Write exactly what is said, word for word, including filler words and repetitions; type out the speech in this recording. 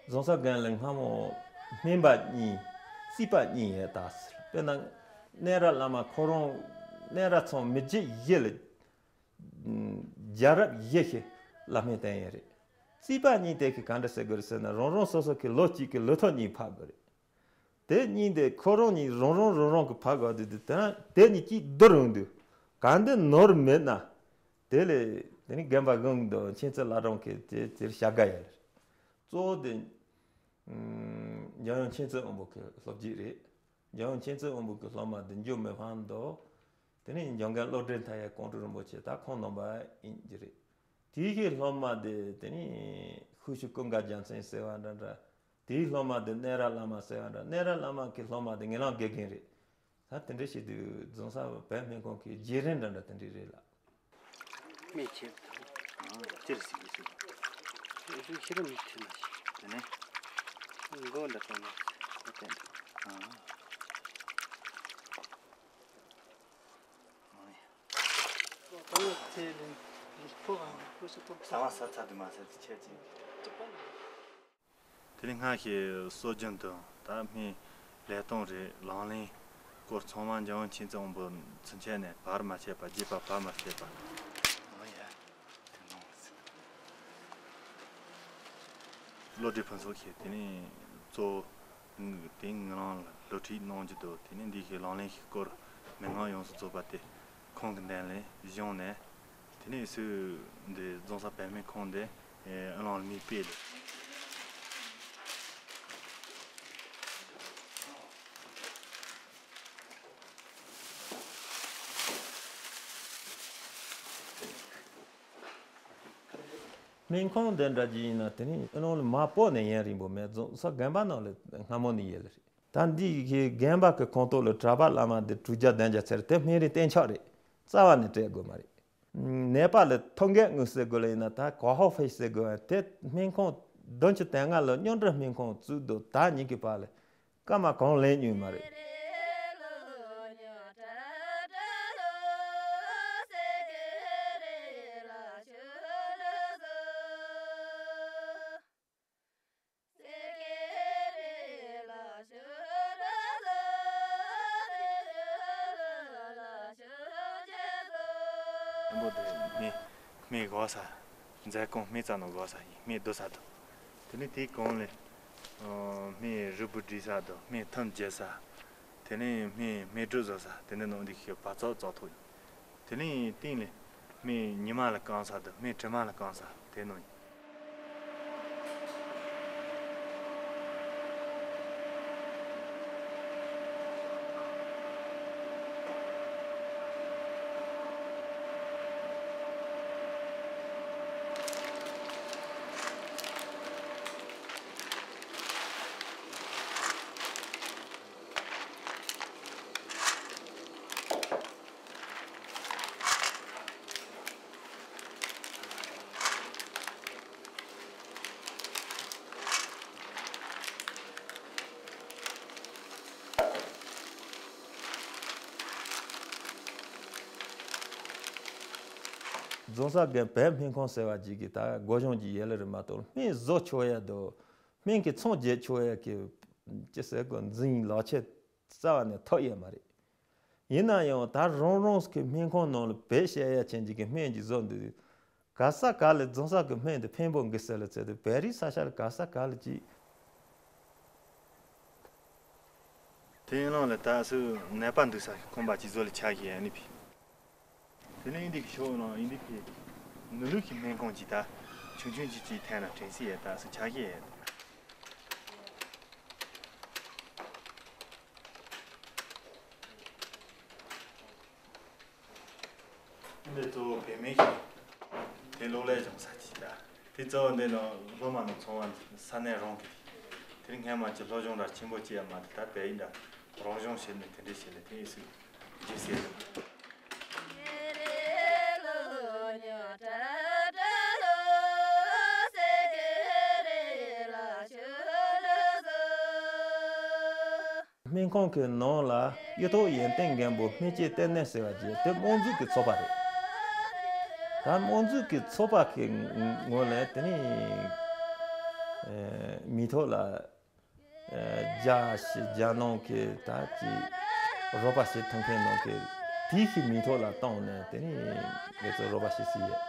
རྫོང་སར་རྒན་ལ་སྔ་མོ་སྨན་པ་གཉིས་རྩིས་པ་གཉིས་ཡོད་ད་ཟེར། དཔེར་ན་གནས་ར་བླ་མ་ཁོ་རང་གནས་ར་ཚང་མི་རྗེ་ཡི་ལ་རྒྱལ་རབས་ཡི་ཤི་བླ་སྨན་བསྟེན་ཡོད་རེད། རྩིས་པ་གཉིས་དེ་གི་ག་འདྲ་ཟེར་དགོས་རེད་ཟེར་ན། རང་རང་སོ་སོ་གི་ལོ་གཅིག་གི་ལོ་ཐོ་གཉིས་ཕབ་དགོས་རེད། དེ་གཉིས་དེ་ཁོ་རང་གཉིས་རང་རང་རང་རང་གི་ཕབ་དགོས་དུས། དེ་དེ་ནས་གཅིག་བསྡུར་ཡོང་དུས་ག་འདི་ནོར་མེད་ན། དེ་ལས་དེ་ནི་རྒན་པ་གང་དང་མཁྱེན་བརྩེ་བླ་བྲང་གི་དེ་དེར་བྱ་དགའ་ཡོད་རེད། གཙོ་བོ་དེ་འཇམ་དབྱངས་མཁྱེན་བརྩེ་དབང་པོ་གི་སློབ་སྤྱི་རེད། འཇམ་དབྱངས་མཁྱེན་བརྩེ་དབང་པོ་གི་སློབ་མ་དེ་འཇུ་མི་ཕམ་དང་། དེ་ནས་འཇམ་མགོན་བློ་གྲོས་མཐའ་ཡས་ཀོང་སྤྲུལ་རིན་པོ་ཆེ་ད་ཁོང་རྣམ་པ་ཡིན་གྱི་རེད། དེའི་གི་སློབ་མ་དེ་དེ་ནས་ཤུག་ཤུ་ཀུན་དགའ་རྒྱལ་མཚན་ཟེར་བ་འདྲ་འདྲ། དེའི་སློབ་མ་དེ་གནས་ར་བླ་མ་ཟེར་བ་འདྲ། གནས་ར་བླ་མ་གི་སློབ་མ་དེ་ངན་ལགས་དགེ་རྒན་རེད། ད་དེ་འདྲ་བྱེད་དུས་རྫོང་སར་བོད་སྨན་ཁང་གི་བརྗེ་རིམ་འདྲ་འདྲ་དེ་འདྲ་རེད་ལ། སྨན་ཁྱེར་དང་། ཨ། ཅི་རེད་ཟེར་གྱི་ཟེར། ཨེ་ཤི་ཤི་ར་མི་ཁྱེར་མ་ཤི། དེ་ནས་མགོ་འདྲ་བཏང་ན་ཁོ་བསྟན་འདུག་ཨ། ཨ་ཡ། ད་ནི་ཚེ་ལས་ལུས་པོ་གང་ལུས་པོ་ཞིག་ཏུ་ས་བ་ས་ཚ་དུ་མ་ཟེར་དུ་ཆད་ཅིང་། དེ་ནི་སྔར་གྱི་སྲོལ་རྒྱུན་དུ་ད་སྨན་ལས་གཏོང་རེད། ལག་ལེན་སྐོར་ཚང་མ་འཇམ་དབྱངས་མཁྱེན་བརྩེ་དབང་པོ་ཚུན་ཆད་ནས་བར་མ་ཆད་པ། རྒྱས་པ་བར་མ་ཆད་པ། ཨོ་ཡ། དེ་ནོ། བློ་གྲོས་ཕུན་ཚོགས་ཀྱིས་དེ་ནི་གཙོ་བོ་དེ་ངེད་རང་ལ་སློབ་ཁྲིད་གནང་རྒྱུ་དང་། དེ་ནི་འདི་གའི་ལག་ལེན་གྱི་སྐོར་མན་ངག་ཡོངས་སུ་རྫོགས་པ་དེ་ཁོང་གི་འདུན་ལས་གཞུང་ནས། དེ་ནས་སུ་འདི་རྫོང་སར་བོད་སྨན་ཁང་འདི་ཨེ་ཨ་ལང་ལ་མི་སྤེལ་ལེ། སྨན་ཁང་འདི་འདྲ་ཅིག་ཡིན་ན། དེ་ནི་ཨ་ལང་ལ་མ་སྤོ་ནས་ཡུན་རིང་པོ་མེད། རྫོང་སར་རྒན་པ་ནང་ལ་སྔ་མོ་ནས་ཡོད་ལེ་རེད། ད་འདི་གི་རྒན་པ་གི་ཁང་ཐོག་ལ་གྲྭ་པ་བླ་མ་འདི་དྲུག་བརྒྱ་བདུན་བརྒྱ་ཚར། དེ་སྨན་རིན་གཏན་འཇགས་རེད། རྩ་བ་ནས་སྤྲད་དགོས་མ་རེད། ནད་པ་ལ་ཐོ་འགོད་དངུལ་ཟེར་དགོས་ལ་ཡིན་ན། ད་གོ་ཧོ་ཧྥེ་ཟེར་དགོས་པ་དེ། སྨན་ཁང་བདུན་ཅུ་དོན་ལྔ་ལ་སྨྱོ་འདྲ་སྨན་ཁང་བཙུགས་འདུག་ད་ཉིན་གྱི་བར་ལ་སྐར་མ་གང་ལེན་མྱོང་མ་རེད། ཆེན་པོ་དེ་སྨན་སྨན་སྒོག་ས། མཛད་ཁང་སྨན་རྩྭ་ནང་སྒོག་ས་ཡིན། སྨན་བསྡུ་ས་དང་། དེ་ནས་དེའི་གོང་ལ་ཨ་སྨན་རུལ་སུངས་སྒྲིག་ས་དང་། སྨན་ཐུམ་བརྗེ་ས། དེ་ནས་སྨན་སྨན་སྒྲུབ་བཟོ་ས། དེ་ནས་ནང་འདི་ཤི་བ་ཙོག་ཙོག་ཐུག་ཡོད། དེ་ནས་སྟེང་ལ་སྨན་ཉི་མ་ལ་སྐམ་ས་དང་། སྨན་དྲི་མ་ལ་སྐམ་ས་དེ་ནང་ཡིན། རྫོང་སར་རྒན་བོད་སྨན་ཁང་ཟེར་བ་ཅིག་གི་ད་སྒོ་གཞུང་གི་ཡན་ལག་རེད་མ་གཏོགས། སྨན་བཟོ་ཆོག་ཡ་དང་སྨན་གྱི་ཚོང་རྒྱག་ཆོག་ཡ་གི་ཅི་ཟེར་དགོས། འཛིན་ལག་ཆས་རྩ་བ་ནས་ཐོབ་ཡོད་མ་རེད། ཡིན་ན་ཡང་ད་རང་རང་གི་སྨན་ཁང་ནང་ལ་བོད་བཤད་ཡ་ཅན་ཅིག་གི་སྨན་ཅིག་བཟོ་འདུག་ག་ས་ག་ལ་རྫོང་སར་གི་སྨན་དེ་ཕན་པོ་འགི་ཟེར་ལ་བཙལ་དུས། བོད་རིགས་ས་ཆ་ལ་ག་ས་ག་ལ་ཅིག་དེ་ཡིན་ནའང་ལ་ད་སུ་ནད་པ་འདུག་ས་ཁང་པ་ཅིག་བཟོ་ལ་ཆ་ཤས་ཡ་ནི་ཕི། དེ་ནས་ཨིན་དི་གི་ཕྱོགས་ནང་ཨིན་དི་ཕི་ནུ་ལུ་གི་སྨན་ཁང་ཅིག་ད་ཆུང་ཆུང་ཅིག་ཅིག་འཐེན་ན་དྲན་སྲིད་ཡ། ད་སུ་ཆ་ཤས་ཡ། འདི་གཙོ་བོ་བེད་མེད་ཀྱི་དེ་གློག་ཀླད་སྦྱོང་ས་ཅིག་ད། དེ་གཙོ་བོ་འདི་ནང་སློབ་མ་ནང་ཚོང་བ་ས་གནས་རང་གི་དེ། དེ་རིང་སྔན་མ་ཅིག་སློབ་སྦྱོང་འདྲ་ཆེན་པོ་ཅིག་ཡང་མ་དེ། ད་བལ་ཡིག་འདྲ་རོགས་སྦྱོང་བྱེད་ནས་དེ་འདྲས་བྱེད་ལས་དེ་ཡིན་སྲིད་རྗེས་ཟེར་དུ། སྨན་ཁང་གི་ནང་ལ་གཡུ་ཐོག་ཡོན་ཏན་མགོན་པོ་སྨན་དཔྱད་ལྟེ་གནས་ཟེར་བ་ཅིག་དེ་དམངས་འཛུགས་ཀྱི་ཚོགས་པ་རེད། ད་དམངས་འཛུགས་ཀྱི་ཚོགས་པ་གི་ངོས་ནས་དེ་ནི་ མི་ཐོག་ལ་རྒྱ་ཞིག་རྒྱ་ནང་གི་ད་ཅི་རོགས་པ་བྱེད་ཐུབ་མཁན་ནང་གི་དེའི་ཞིག་མི་ཐོག་ལ་བཏང་ནས་དེ་ནས་ང་ཚོ་རོགས་པ་བྱེད་སྲིད་ཡོད།